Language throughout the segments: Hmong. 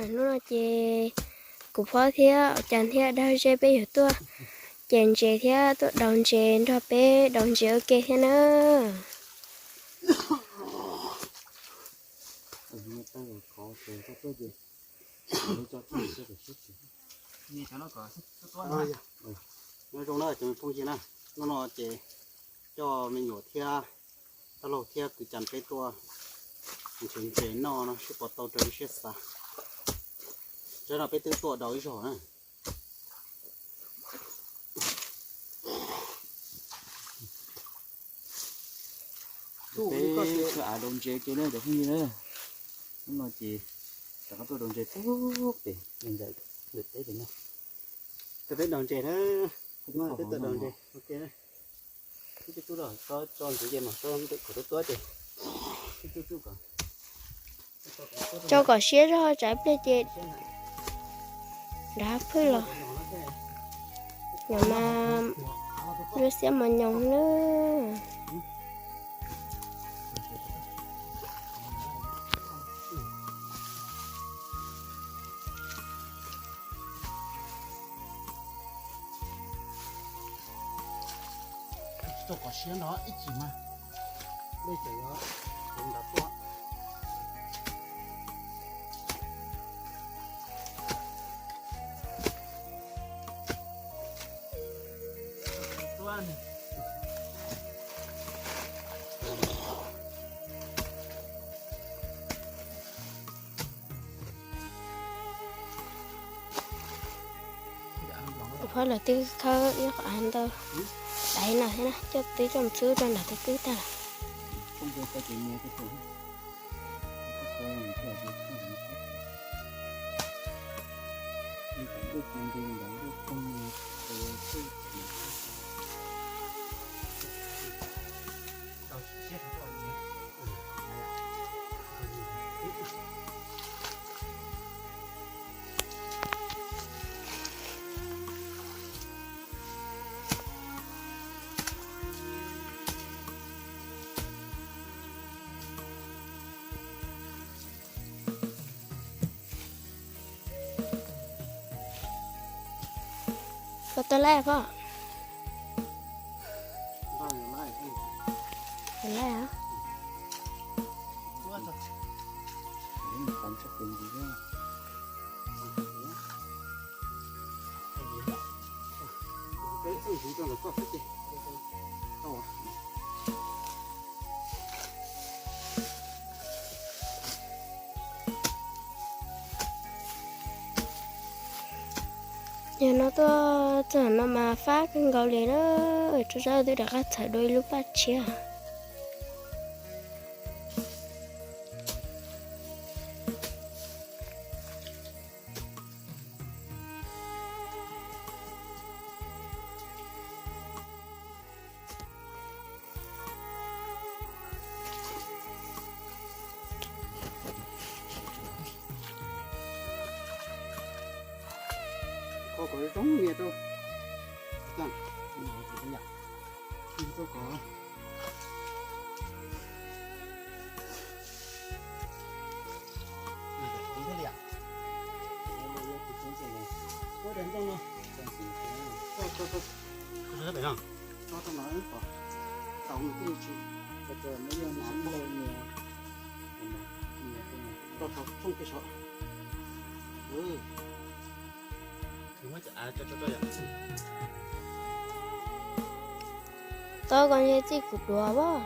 Hnub no ces kuv phob thiab Cas thiab Dag Zeb peb yuav tuaj ces ntses thiab tuaj daus ntses nrog peb daus ntses ua ke thiab na. Nyob zoo na cov me phooj ywg na, hnub no ces coj me nyuam thiab dab laug thiab kwv Cas peb tuaj nrhiav ntses noj no seb puas tau raws lub siab xav. Tsaib no peb twb tuaj daus ib zaug na. Peb tuaj av daus ntses ke na cov phooj ywg na. Hnub no ces rov qab tuaj daus ntses pub pem ntawm teb pem no. Peb daus ntses na, peb tuaj daus ntses ua ke. Tso ntxiv ces mam tso kom tuab tuab ces tso kom siab zog tsam ib pliag ces nrad phwj los. Nyob mas lub xiab mos nyoos na. Tso kom siab no ib chim mas dej tseem yuav nrad tuaj. Kuv phob lawv twb khawb ib qho av ntau daiv no thiab na, coj twb coj mus txub rau nram tus kwj tag lawm. Koj tuaj laij pog? Laij os. Yog no tuaj txog no mas fab kawg nkaus li na, tso zab twb rov qab txhawm dua ib lub paj tshiab. Kho kom zoo nyias rau. Kho kom Tau koj ntshe txij kuv duav as.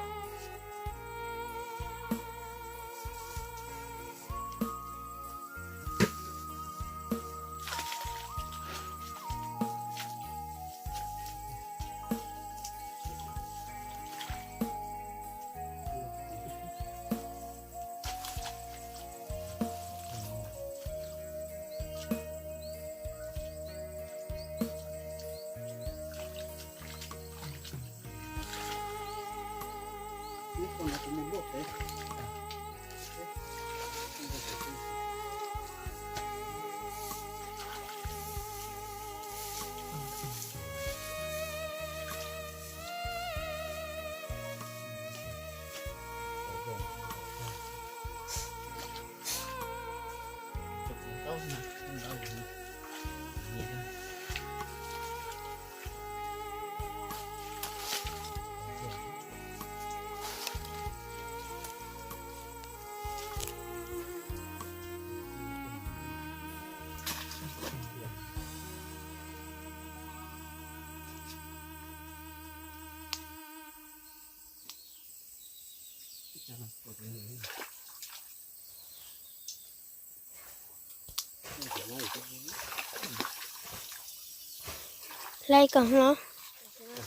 Hlais kom hlob.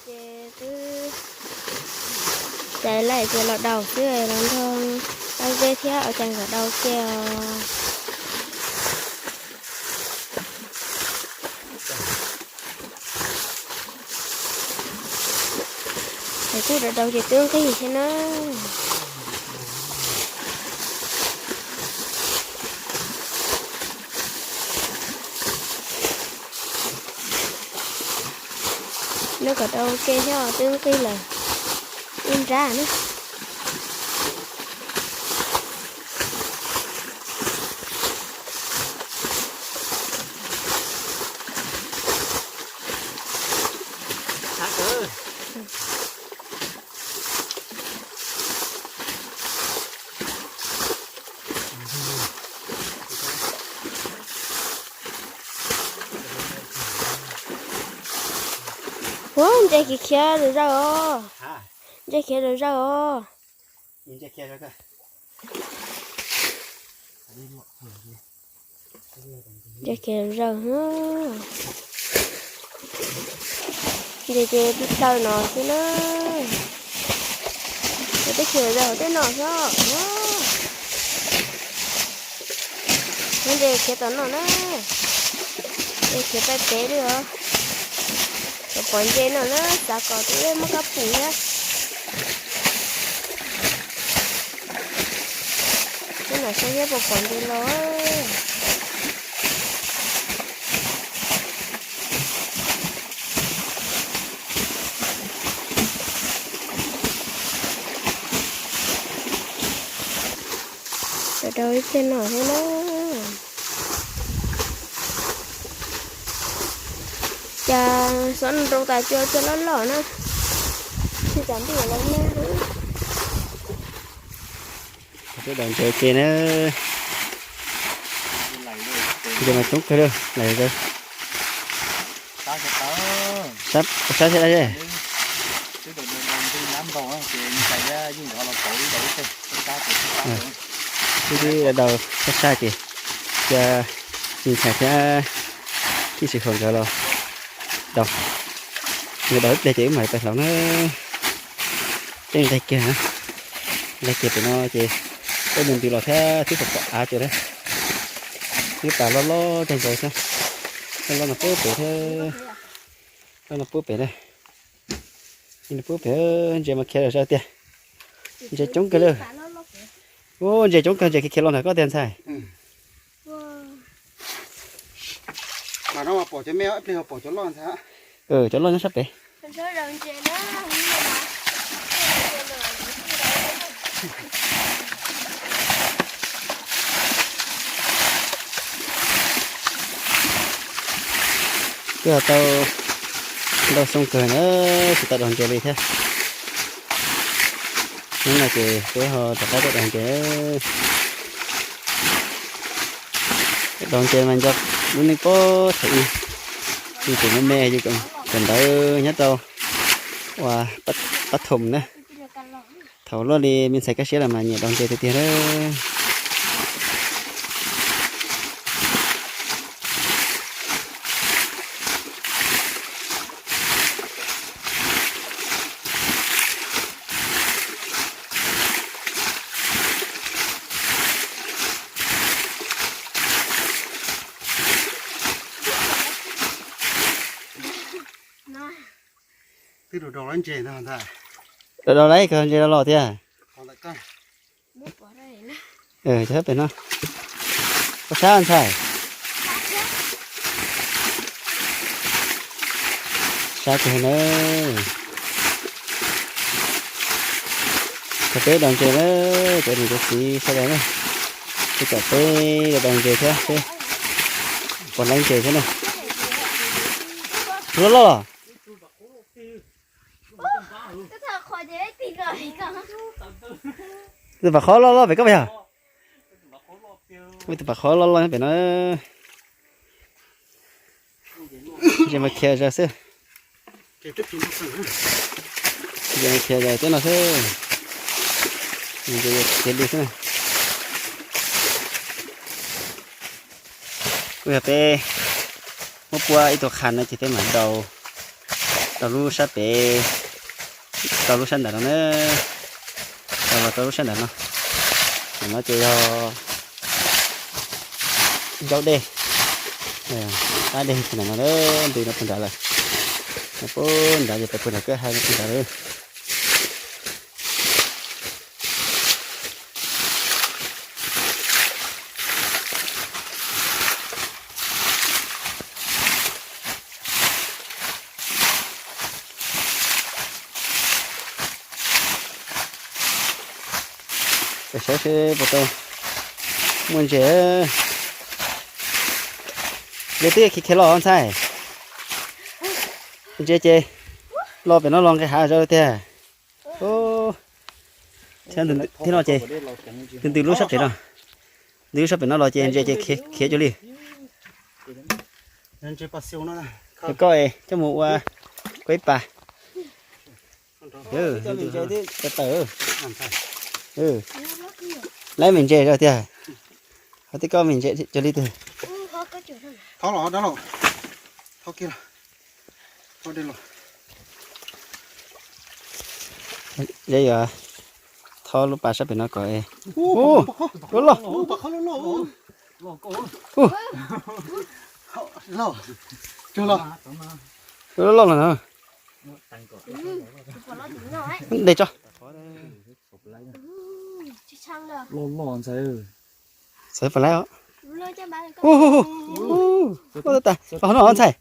Ces twb hlais lawm ces los daus xwb, los nrog Paj Zeb thiab Au Cai nkawd daus ke os. Ces twb daus daus ces twb nqig thiab na. Noj kom tau ua ke thiab, twb nqig lawm ib nrab na. Ua, ntses khiav khiav zawm zawj os. Ntses khiav zawm zawj os. Ntses khiav zawm, ntses ces tib taw no xwb na. Ces twb khiav zawm hauv tej no xwb. Ntses khiav tom no na. Ntses khiav pem pem li os. Pom pom ntses no na, xav kom tus dej muab kab pum thiab. Tej no saib thiab pom pom ntses los. Daus daus ib pliag no thiab na. Cas xob nroo tas cua cua loj loj na. Tsis tas ntuj los ne. Twb daus ntses ke na. Ntses mas coob kawg li, lawm ntawd. Sab, sab thiab dab tsi? Twb twb daus sab sab ces cia Tsis Ntxhais thiab Tij Tsis Huas nkawd los daus. Nkawd daus ib pliag ces wb mam li pais hlauv na. Tej nqaij kiag na, nqaij kiag pem no ces wb mus ntws los thiab twb pom pom av ces na. Twb tas loj loj cag nkaus thiab. Loj loj no pub pem thiab. Loj no pub pem na. Pub pem, ntses mas khiav zom zaws tiag. Ntses coob kawg li. Ub, ntses coob kawg, ntses khiav khiav los ntawm koj tiag Ntxhais. Cov loj nyob sab pem. Twb tau ntau xyoo kawg na tsis tau daus ntses li thiab. Hnub no ces peb ho rov qab tuaj daus ntses. Daus ntses mas nco lub neej pob thaum ub, yus tseem me me, yus tseem ntawd nyob rau ua pab thoom na. Thaum luaj li me ntxhais kaj siab los mas nyiam daus ntses tiag tiag na. Twb daus daus lawm ntses no ntag. Daus daus lawm kawg ntses los los tiag. Cov pem no, koj sab ntxhais. Sab kawg na. Cov peb daus ntses na, cov niam cov txiv sawv daws na. Peb cov peb daus ntses thiab seb Pom lawv ntses thiab na. Loj loj los. Tus pam qhov loj loj pem koj yog. Tus pam qhov loj loj pem no. Ces mas khiav zog xwb. Ces khiav zog teb no xwb. Ces li xwb. Kuj yog peb muab puab ib tug qha no ces peb mam rau rau lub sab pem, rau lub sab ntawm no na, rau los rau lub sab ntawm no. Ntawm no ces yog zaub dej, qab dej ntawm no, ntws no puag nrad lawm. Puag nrad ces peb puag nrad koj hais puag nrad lawm. Saib seb puas tau muaj ntses. Ntses twb khiav khiav los ntxhais. Ntses ces los pem no los nqis hav zog tiag. Thiab ntws no ces, ntws ntws lub sab pem no, ntws lub sab pem no los ces ntses ces khiav cuag li. Koj coj mus ua koj ib pas. Tawm, lawv me ntses tiag. Ho tib koj me ntses cuag li twg. Yog, yog, thob lub pas sab pem no kom, ua loj, loj loj los na. Dej tso. Loj loj ntxhais. Xav pom lawm os. Loj tas tas, los no ntxhais.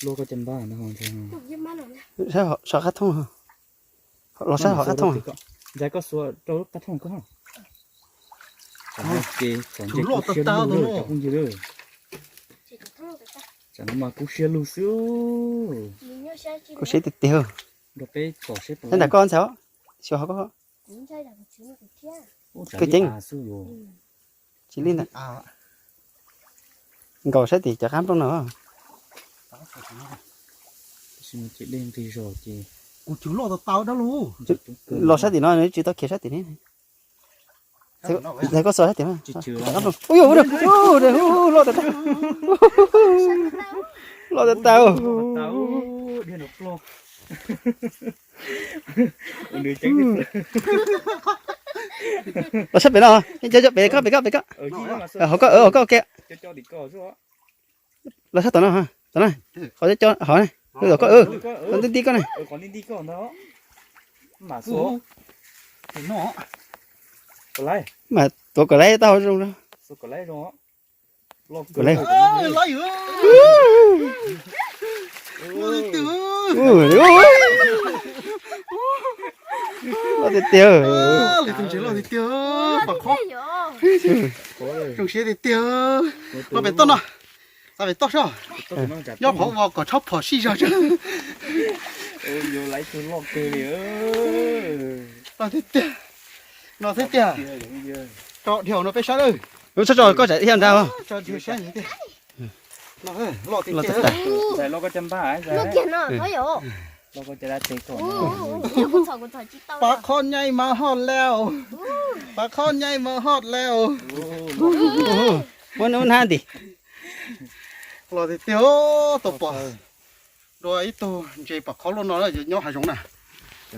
Loj koj caj npab. Sab qab thooj, los sab hov qab thooj. Ntxhais koj xuas rau lub qab thooj koj. Ces txom ntse kub siab lug lawm cov phooj ywg. Tsam no mas kub siab lug xwb. Kub siab tiag tiag. Nrog peb txom seb puas, ntab koj ntxhais, xyuas hov koj. Kawg ceev. Tsis li ntawd. Nkaum sab tim cov qab nplooj no. Tab sis no ces dej nqig zog ces, kuv cov loj tas tas dab laug. Los sab tim no nws tsis tau khiav sab tim ne. Ntxhais koj xuas sab tim no. Ui yog, loj tas tas. Loj tas tas. Los sab pem no, cov cov pem koj, pem koj, pem koj. Hov koj, hov koj ua ke. Los sab tom no, tom no. Qhov cov, hov ne, tom koj, qhov nti nti koj ne. Mas tuav kom laib tau zoo. Loj tiag tiag. Loj tiag tiag. Pom qhob. Zoo siab tiag tiag. Los pem toj no. Xa pem toj soj. Nyob qhov ua kom tshab phom sij zog tso. Loj tiag tiag. No thiab tiag. Tso dhia no peb saib lawm. Lub tshaj tso koj tsam dhia nrad. Loj tiag tiag. Pas khob nyaij mas hot lawm. Pas khob nyaij mas hot lawm. Muab nub hnab nti. Los tiag tiag, tau pom dua ib tug ntses pas khob luaj no nyob hav zoov na.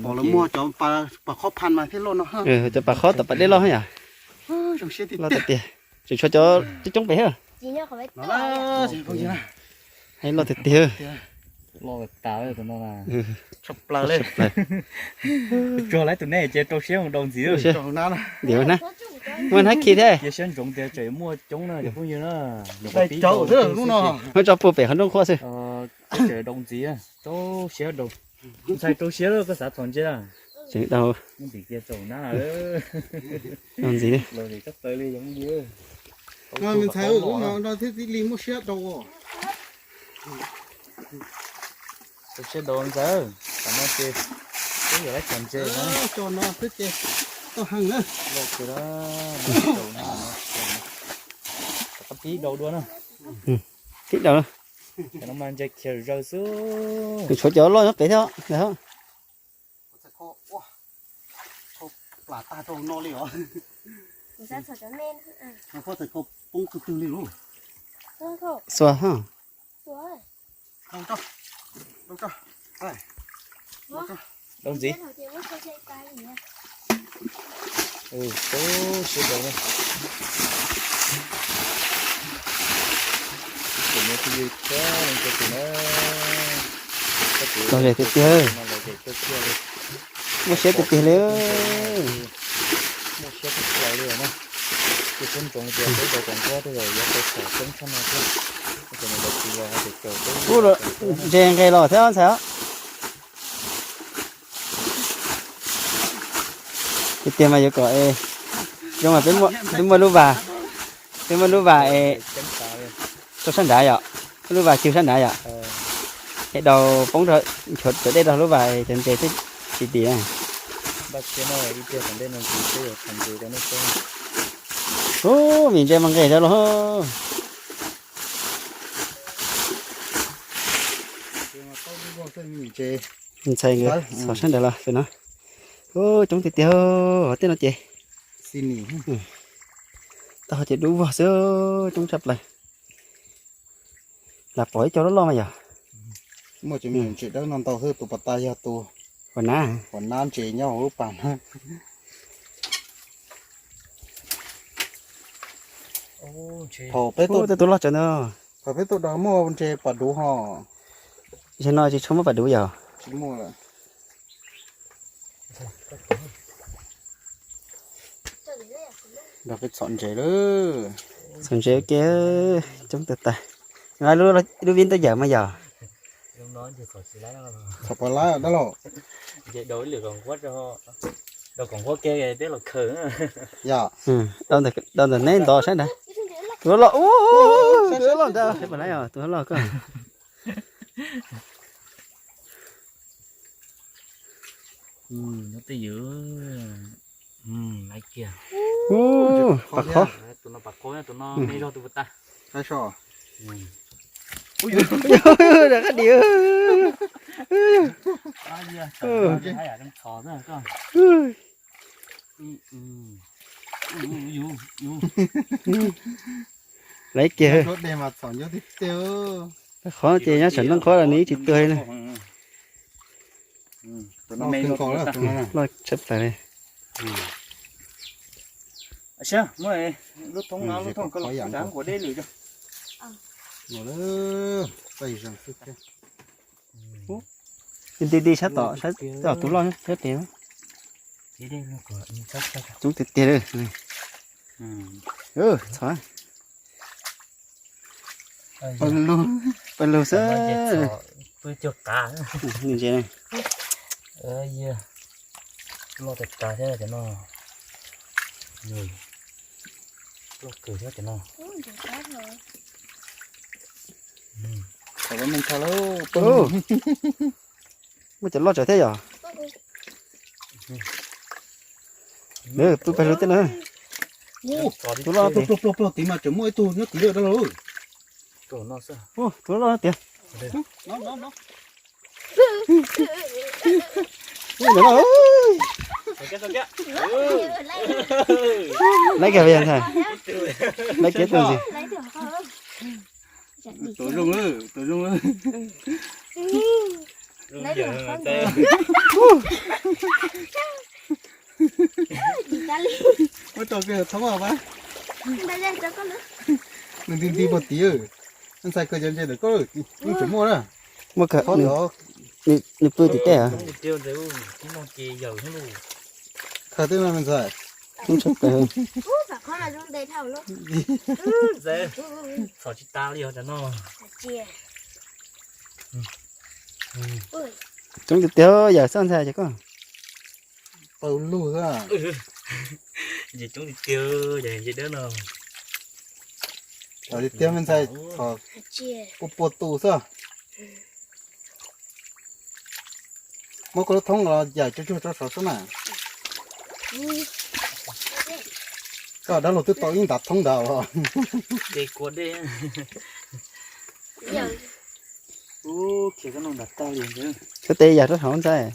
Pom lawv muag cov pas khob phaj mas thiaj luaj no. Cov pas khob tom pas dej loj yom. Zoo siab tiag tiag. Tseem tshuav cov coob coob pem thiab. Loj tiag tiag. Loj tas li tus no. Tshaj plaws li. Tsuag lawm tus nej ces rau siab mus rau ntxiv. Muaj hnab khi thiab. Cia siab ntsoov tias tseem muaj coob na cov phooj ywg na. Muab tso puag pem qhov nrooj qhuav xwb. Tseem rau ntxiv, rau siab rau. Ntxhais rau siab lawm koj xav txhom ntse na. Teev tau. Ntxim li. Ntxhais, lub no no thiaj li muaj siab rau. Siab rau ntxawg, tam no ces twb yog lab cov ntses no. Tso no xwb ces tau heev na. Pib dau dua na. Pib dau na. Cov no mas ntses khiav zawg xwb. Nws tshuav cov loj nyob pem thiab. Plam tag rau no li os. Xuas ha. Dau ntxiv. Siab rau na. Lom zem tiag tiag. Muaj siab tiag tiag li. Muaj siab tiag tiag li na. Kuv tsis ntsoov tias peb rau koom nkuab tej zaum yuav tau txhom coob tshaj no thiab. Ub, ntses nqes los thiab ntxhais os. Tiag tiag mas yuav kom zoo mas peb muaj lub vas, peb muaj lub vas es rau sab nrad yom, muaj lub vas cug sab nrad yom, es daus poob rau, nchuav cov dej rau lub vas es cov ntses thiaj tsis dim. Ub, vim ntses mas nqes rau los. Ntxhais nkawd txhom sab nrad los pem no. Ub, coob tiag tiag, tej no ces tau ho ces dub vog xwb, coob tshaj plaws. Lam pom ib co loj loj mas yog. Muaj cov me ntses dawb no ntau xwb, tus pas tas yog tus uas nab, uas nab ntses nyob hauv lub pas na. Thaum peb tuaj, tus loj tsawv ntawd, thaum peb tuaj do muaj ntses pas duv ho. Zaum no tsis tshua muaj pas duv yog. Tsis muaj lawm. Nrog peb txhom ntses lawm. Txhom ntses ua ke, coob tag tag. Lub vib ntaj yawm mas yog. Txhom pov lab dab laug. Yog. Dau ntawm neb ntov saib ntag. Tus loj, tus loj ntag, tus loj koj. Nyob twj ywm. Laiv kiag. Pas qhob. Tus no pas qhob, tus no me zog tus puas tag. Qab di. Laiv kiag. Qhob ces nyob saum nrooj qhob los nws ib tsis tuag li na. Loj tshaj plaws li. Nti nti sab tom, sab tom tus loj sab pem. Coob tiag tiag li. Txhob, pawg lug xwb. Ntses loj tas tas thiab cov no. Loj kawg thiab cov no. Muaj cov loj tsawv thiab yom. Pw pawg lug tej na. Tus loj pluag pluag pluag pluag tid mas tseem muaj ib tug nyob tid lawm dab laug. Tus loj tiag. Laiv kiag, laiv kiag tus ntxiv. Tus zoo, tus zoo. Muab rau kiag thoob os. Nws nti nti puag tid. Ntxhais khaws cov ntses ntawm koj, yeej tseem muaj na. Muaj kawg, nws pw tim tej. Khaws tej no me ntxhais. Txhom tsis tas li os cov no. Coob tiag tiag yawm xwb ntxhais ces koj. Pawg lug xwb. Ntses coob tiag tiag, ntses dawb no. Thaum tiag tiag me ntxhais, thaum puaj puaj tu xwb. Muab koj lub thoob los yawm tsuag tsuag rau saud xwb na. Koj dab laug twb tau ib ntav thoob ntawd os. Koj tes yam rau hauv ntxhais.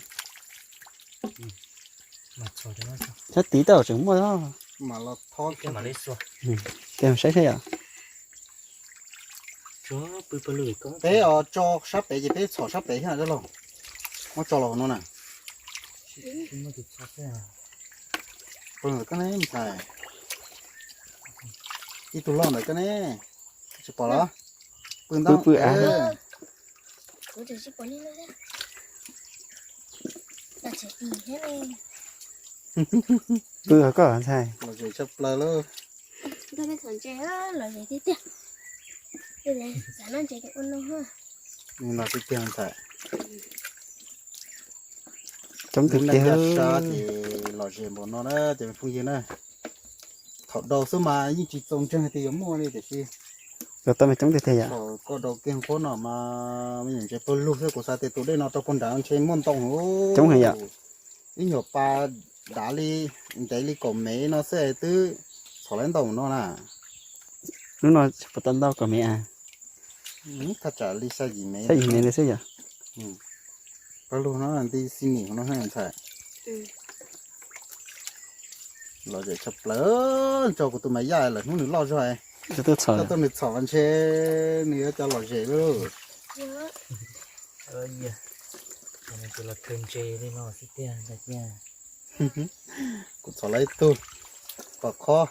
Sab tid tau tseem muaj. Tes saib saib yom. Peb os tso sab pem ces peb txhom sab pem thiab dab laug. Muab tso los hauv no na. Pw ntawm koj ne ntxhais. Ib tug loj ntawm koj ne. Tsis pom los? Pw ntawm pw av. Pw koj ntxhais. Los zem tshaj plaws lauj. Los tiag tiag ntxhais. Coob tiag tiag. Sab ces los zem npaum no na cov phooj ywg na. Thaum dhau xwb mas yeej tsis txaus ntseeg tias yuav muaj li tiam sis. Los tau mas coob tiag tiag yom. Koj dhau kiag nqhuab no mas me nyuam ntses pawg lug xwb, kuv xav tias tus dej no rau puag nrad ntshe muaj ntoo. Coob heev yom. Ib nyuag pas dav li ntev li kaum mev no xwb twb txhom laib ntau no na. Lub no puas tau ntau kaum mev a? Thaj tsam li xya yim mev. Xya yim mev li xwb yom. Pawg lug no nti xi nim no ntxhais. Los zem tshaj plaws, nrog kuv tus mas yaj lawm hnub nws loj zog. Coj tuaj nws txhom mas ntshe nws yuav cov los zem lauj. Kuv txhom lawm ib tug, pom qhob.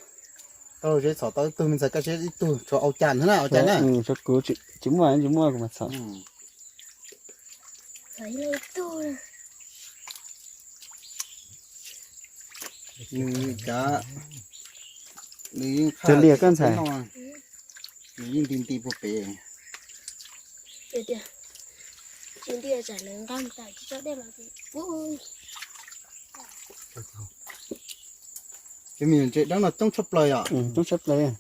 Koj lub zeb txhom tau ib tug, me ntxhais koj siab ib tug, tshuav au cas xwb na, au cas na. Tshuav kuv tsis muaj, tsis muaj kuv mas txhom. Nws cav, nws yeej qhaj liam koj ntxhais. Nws yeej nti nti puag pem. Ces me nyuam ntses dawb no coob tshaj plaws yom. Coob tshaj plaws.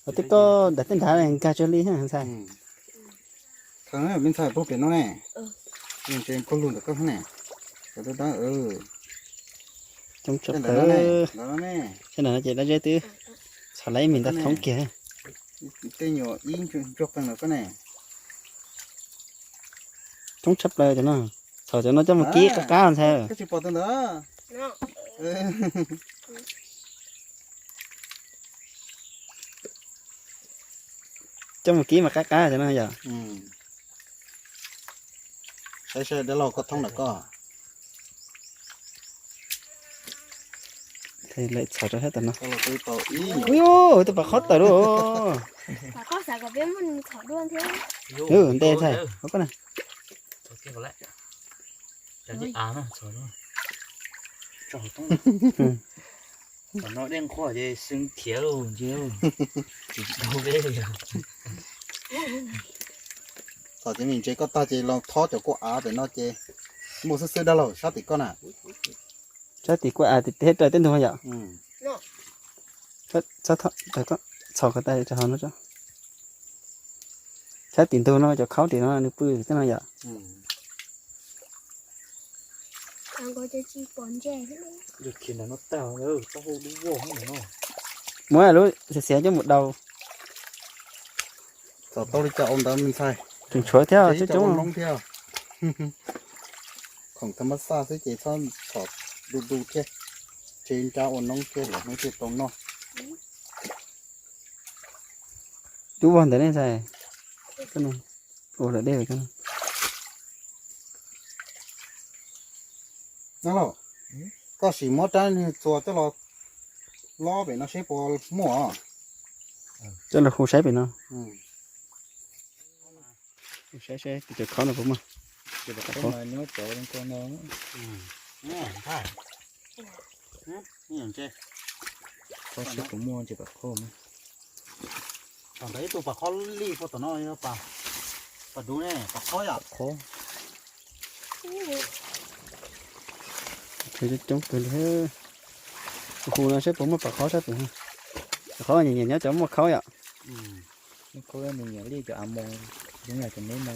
Hos tej koj nram tej nrad nkag tsawg li ntxhais. Thaum me ntxhais puag pem no ne. Me ntses puag lug ntawm koj ne. Coob tshaj plaws. Sab nram no ces dab zeb twb txhom lawm ib me ntav thoob kiag. Tej nyuam ib ntsuag qeeg ntawm koj ne. Coob tshaj plaws cov no. Txhom cov no coj mus kib qab qab ntxhais. Koj tsis pom tus ntawd. Coj mus kib mas qab qab cov no yom. Saib saib dab laug koj thoob ntawm koj. Lawv txhom rau sab tom no. Ui, tus pam qhob tawm lauj. Nte ntxhais. Txhom no dej nqhuab ces xwb khiav lauj, ntshe tsis tau peb li. Txhom ces me ntses koj tag ces los thob cov kuj av pem no ces muaj xwb xwb dab laug sab tim koj na. Sab tim kuj av tim teb raws tej ntug yom. Txhom ko tas rau hauv no tso. Sab tim ntug no cov khaub tim no nws pw tej no yom. Muab lub xiav xiav coj mus daus. Txhom tau li cas ua ntawd me ntxhais. Tseem tshuav thiab, coob coob noob thiab. Khoom tha mab xaj xwb ces txhob txhom du du thiab. Tsev nrab ua noob thiab lawm hnub thiaj tau noj. Cub vog ntawd ne ntxhais. Ua lawm dej. Nab laug, koj sim muab rab niag txuas coj los lob pem no seb puas muaj. Coj los hu saib pem no. Hu saib saib tus cov khaub no puas muaj. Tus pam qhob no nyob cov no. Khaub seb puas muaj tus pam qhob. Tom ntawd ib tug pam qhob lij puag tom no, pam dub ne, pam qhob yom. Coob kawg li. Hu no saib puas muaj pam qhob sab pem. Pam qhob nyiam nyiam nyob cov muaj khaub yom. Muaj khaub nyiam nyiam li cov av moos, zoo yam cov neb no.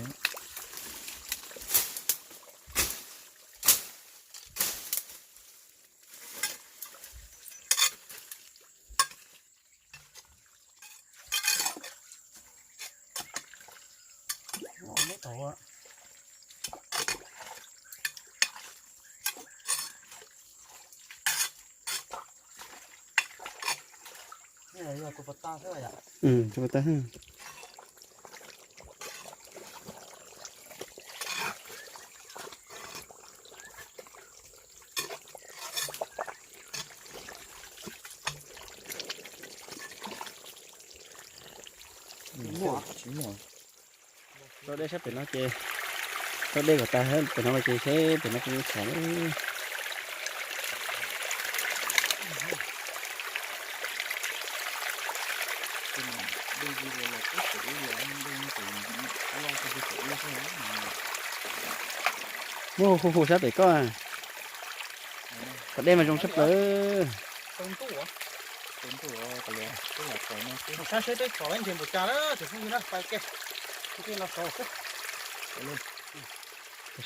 Tau dej sab pem no ces, tau dej kom tas pem no ces seb pem no puas muaj tshav. Muaj hu hu sab pem koj, kom dej mas zoo sab plaws. Saib seb peb tsom lawv ntses npaum cas na cov phooj ywg na, pais ke.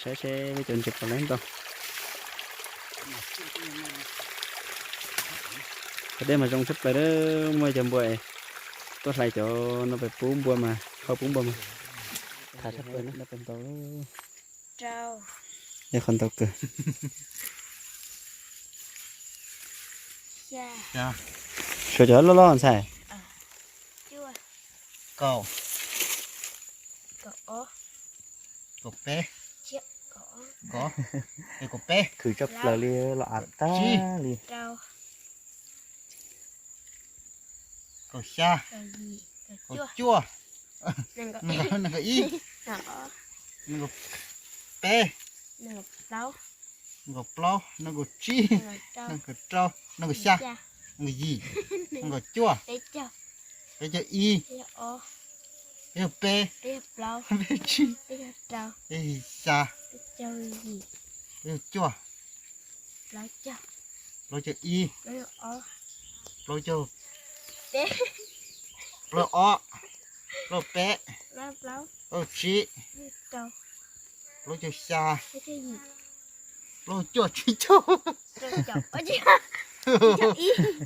Saib seb peb cov ntses puas lawv ntau. Cov dej mas zoo sab plaws, muaj cov npua tuaj hlais cov no pem pub npua mas, hau pub npua mas. Tham sab plaws no pem ntau. Yog qhov ntau kawg. Suav cov loj loj ntxhais. Kaum, kaum peb, kaum peb, khwv tshaj plaws li, los av tag li. Kaum xya, kaum cuaj, nees nkaum ib, nees nkaum peb, nees nkaum plaub, nees nkaum tsib, nees nkaum rau, nees nkaum xya, nees nkaum yim, nees nkaum cuaj, peb caug ib, peb caug peb, peb caug tsib, peb caug xya, peb caug cuaj, plaub caug ib, plaub caug, plaub ob, plaub peb, plaub tsib, plaub caug xya, plaub cuaj, tsib caug,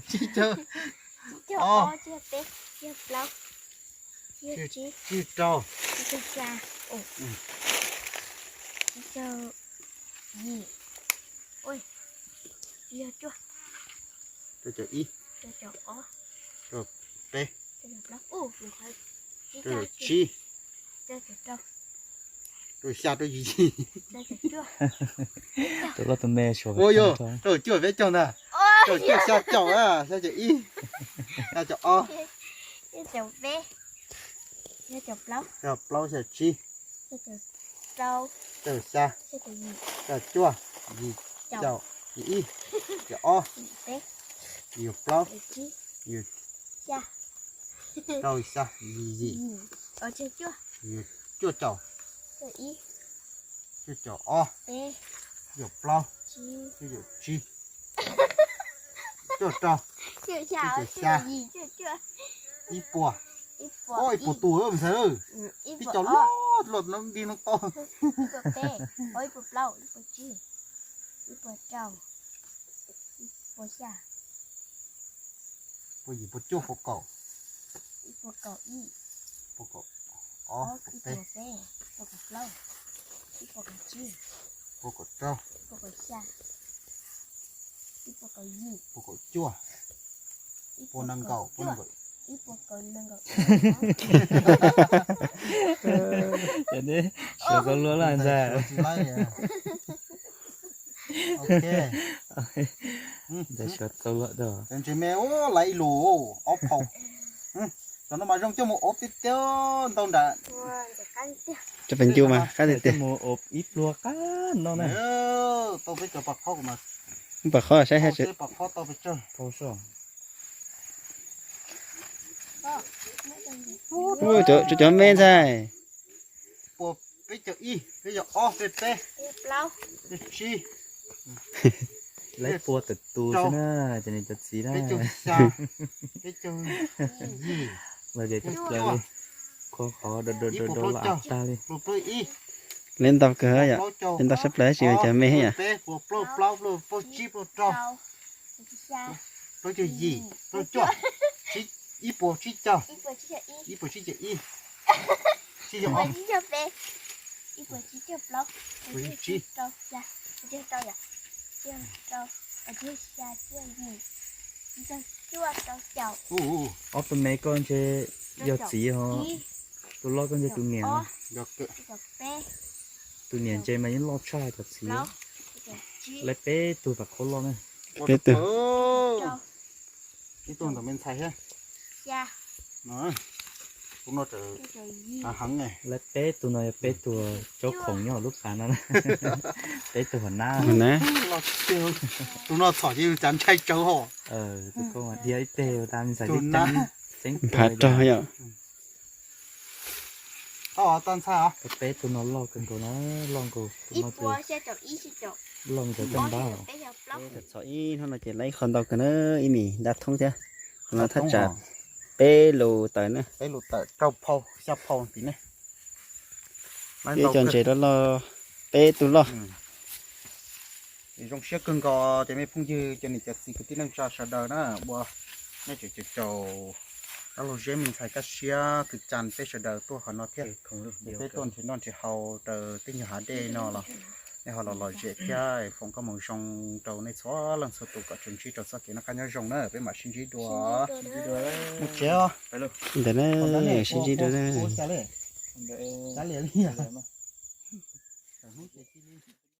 tsib caug, ob, tsib rau, tsib caug yim, rau caum ib, rau caum peb, rau caum tsib, rau xya, rau yim. Tus loj tus me suav. Ua yog rau cuaj peb caug ntag. Rau cuaj xya caum, xya caum ib, xya caum ob, xya caum peb, xya caum plaub, xya caum tsib, xya caum xya, xya caum cuaj, yim caum, yim ib, yim ob, yim plaub, yim rau, yim xya, yim yim, cuaj caum, cuaj caum ob, cuaj caum plaub, cuaj caum tsib, cuaj caum rau, cuaj caum xya, ib puas, ib puas tus ntxhais, ib caum loj loj no nti no tau. Ib puas peb, ib puas plaub, ib puas tsib, ib puas rau, ib puas xya, puas yim, puas cuaj, puas kaum, ib puas kaum ib, puas kaum ob, puas peb, puas kaum plaub, ib puas kaum tsib, puas kaum rau, puas kaum xya, ib puas kaum yim, puas kaum cuaj, puas nees nkaum, puas nees nkaum. Ib puas kaum nees nkaum. Cov neb suav tau luaj laj ntag. Ntawd suav tau luaj dog. Cov ntses me laiv ib lus ob phaum. Cov no mas zoo coj mus ob tiag tiag ntau nram. Cov pes ncu mas qab tiag tiag. Mus ob ib pluag qab no na. Tau peb cov pam qhob mas. Pam qhob saib hais. Pam qhob tau pes tsawg. Cov me ntxhais. Puas peb caug ib, peb caug ob, peb peb, peb tsib, peb tsib. Laib pua tawm tus xwb na, cov niam cov txiv na. Los ces coj plaws li, khov khov do do do do los av tag li. Li ntau kawg yom, li ntau sab plaws tsis cov me yom. Ib puas tsib caug, ib puas tsib caug ib, tsib caug ob, tsib caug plaub, tsib caug, ob tug me koj ntshe yog txiv ho, tus loj koj ntshe tus niam. Tus niam ntshe mas yeej loj tshaj cov txiv. Laib peb tug pam qhaub loj na. Peb tug. Ib tug ntawm me ntxhais thiab. Tus no heev ne. Laib peb tug no yog peb tug caub khoom nyob lub pas no na. Peb tug hauv nab. Tus no txhom ces yus cav ntshai tsawv hos. Tus koj mas dhia ib teg ua tas me ntxhais tib ceeb, txeeb phav rog yom. Peb tug no loj kawg nkaus na, loj nkaus tus no ces loj nkaus caj npab. Txhom ib hnub no ces laib qhov ntau kawg na, ib mis ntab thoob thiab. Qhov no thaj tsam peb lus tawm na. Peb lus tawm rau phau xya phau tim ne. Peb cov ntses loj loj, peb tug loj. Zoo siab kawg nkaus cov me phooj ywg, cov niam cov txiv kwv tij neej tsa sawv daws na, ua nej tseem caum caum dab laug Zeb me ntxhais kaj siab kwv cas peb sawv daws tuaj qhov no thiab. Peb tuaj nrhiav noj nrhiav haus raws tej nyuag hav dej no los nej ho los lom zem thiab, foom koob hmoov zoo rau nej txhua leej txhua tus kom tsuas ntsib rau txoj kev noj qab nyob zoo na, peb mam sib ntsib dua. Mus tsev os. Ntawm na, sib ntsib dua na.